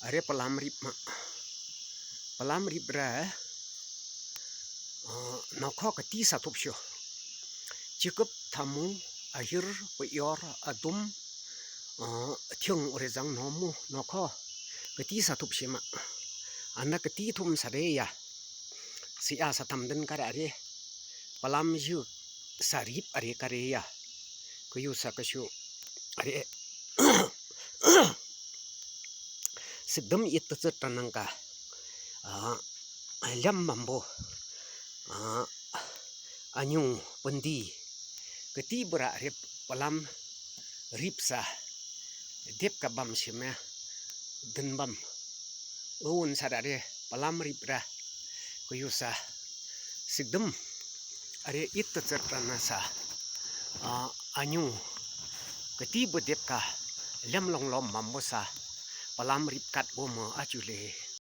ອາເຣຍປະລາມຣິບມະ ປະລາມຣິບແຣ ເອີ ນໍຄໍກະຕີສາທຸບຊຶ ຈິກຶບທາມຸງ ອາຫິຣ ປະຢໍຣ ອະດຸມ ເອີ ເທິງ ເຣຊັງ ນໍມູ ນໍຄໍ ກະຕີສາທຸບຊຶມະ ອານະກະຕີທຸມສາເຣຍາ ຊິອາສະທຳເດີນກະຣະເຣ ປະລາມຢູສາຣິບອາເຣກະເຣຍາ ກະຢູສາກະຊູ ອາເຣ ຊິກເດີມອິດຕະເຈີຕະນັງກາ ອາ ລຳມຳໂບ ອາ ອາຍຸເປັນດີ ກະຕິບະຣະເຣ ປະລາມ ຣິບສາ ເດັບກະບຳຊິແມ ເດີນບຳ ໂອນສາດາເຣ ປະລາມຣິບຣາ ກະຢູສາ ຊິກເດີມ ອາເຣ ອິດຕະເຈີຕະນາສາ ອາ ອາຍຸ ກະຕິບະເດັບກາ ລຳລອງລອມມຳໂບສາ ປະລາມຣິບກັດໂອມ ອາຈຸເລ